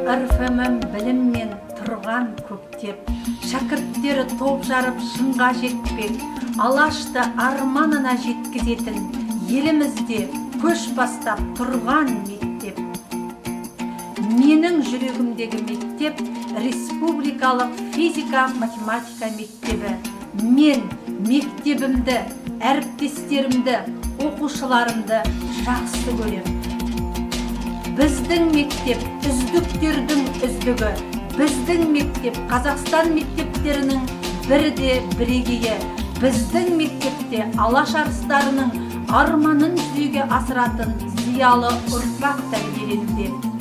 РФМ біліммен тұрған көктеп, шәкірттері топ жарып шыңға жетпек, Алашты арманына жеткізетін елімізде көш бастап тұрған мектеп. Менің жүрегімдегі мектеп – республикалық физика математика мектебі. Мен мектебімді, әріптестерімді, оқушыларымды жақсы көремін. Біздің мектеп – үздіктердің үздігі. Біздің мектеп – Қазақстан мектептерінің бірі де бірегейі. Біздің мектепте Алаш арыстарының арманын жүзеге асыратын зиялы ұрпақ тәрбиеленуде.